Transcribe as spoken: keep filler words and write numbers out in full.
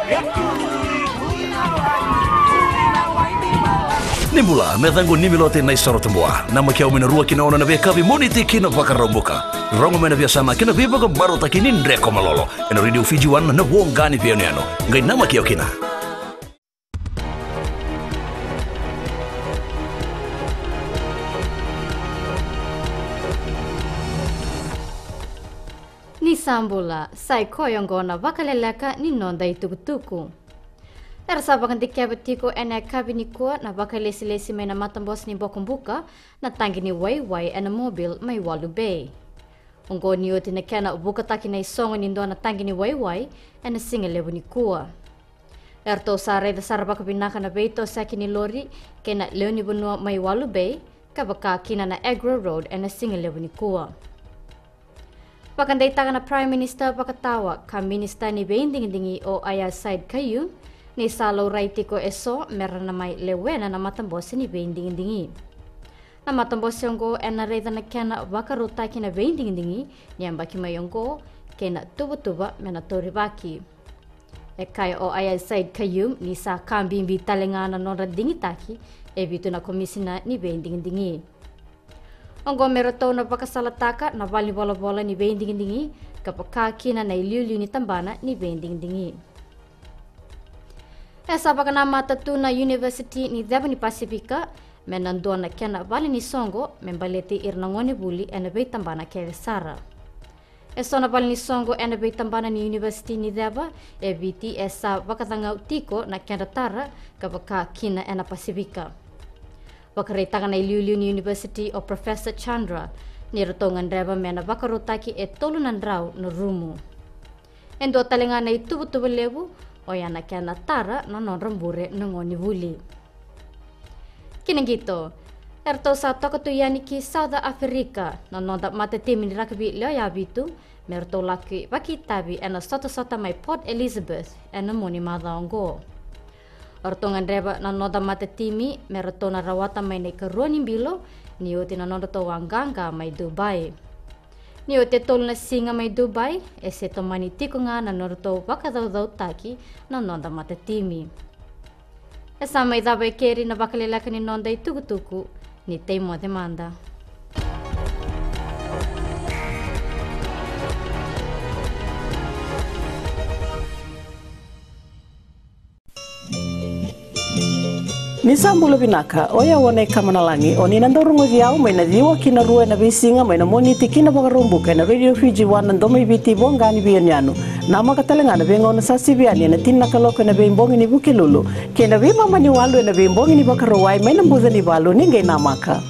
Ni bula, me yacaqu o Nimilote Naisoro Tabua. Namaki au mai na rua ki na ono na veiyakavi Moniti ki na Vakaraubuka. Rogo mai na veiyasana kei na veivakamarautaki ni Dreko Malolo ena Radio Fiji One, na voqa ni veiyanuyanu. Qai namaki au kina. Ni sa bula, sa i koya oqo na vakaleleka ni noda itukutuku. Era sa vakadikeva tiko ena yakavi nikua na vakailesilesi mai na Matabose ni Bokobuka na taqi ni waiwai ena Mobile mai Walu Bay. Oqo ni oti na kena vukataki na isogo ni dua na taqi ni waiwai ena sigalevu nikua. Eratou sa raica sara vakavinaka na veitosoyaki ni lori kei na lewenivanua mai Walu Bay, ka vaka kina na Agro Road ena sigalevu nikua. Vakadeitaka na Prime Minister vakatawa ka Minisita ni Veidigidigi o Aiyaz Sayed-Khaiyum ni sa laurai tiko eso mera na mai lewena na Matabose ni Veidigidigi. Na matabose oqo ena raica na kena vakarautaki na veidigidigi ni yabaki mai oqo kei na tuvatuva me na taurivaki. E kaya o Aiyaz Sayed-Khaiyum ni sa ka bibi tale ga na nodra digitaki e vitu na komisina ni veidigidigi. Oqo me ratou na vakasalataka na valenivolavola ni veidigidigi ka vaka kina na iliuliu ni tabana ni veidigidigi. E sa vakanamata tu na Univesiti ni Ceva ni Pasifika me na dua na kena vale ni soqo me baleti ira na gonevuli ena veitabana kece sara. E so na vale ni soqo ena veitabana ni Univesiti ni Ceva e Viti e sa vakacagau tiko na kedra tara ka vaka kina ena Pasifika. Vakaraitaka na iliuliu ni univesiti o Professor Chandra ni ratou gadreva me na vakarautaki e tolu na drau na rumu. E dua tale ga na ituvatuva levu, oya na kena tara na nodra bure na gonevuli. Ki na qito, eratou sa toka tu yani ki South Africa na noda matatimi ni rakavi lewe vitu me ratou laki vakaitavi ena sotasota mai Port Elizabeth ena mua ni macawa oqo. Eratou gadreva na noda matatimi me ratou na rawata mai na ikarua ni bilo ni oti na nodratou a qaqa mai Dubai. Ni oti e tolu na siga mai Dubai, e se tomani tiko ga na nodratou vakacaucautaki na noda matatimi. E sa mai cava e keri na vakaleleka ni noda itukutuku, ni tei moce mada. Ni sa bula vinaka, o yau o Nei Kamanalagi, o ni na dau rogoci au mai na ciwa ki na rua ena veisiga mai na Moniti ki na Vakaraubuka ena Radio Fiji One na domo i Viti, voqa ni veiyanuyanu. Namaka tale ga na veigauna sa sivi yani ena tini na kaloko ena veibogi ni Vukelulu kei na veimama ni walu ena veibogi ni Vakarauwai mai na buca ni valu, ni qai namaka.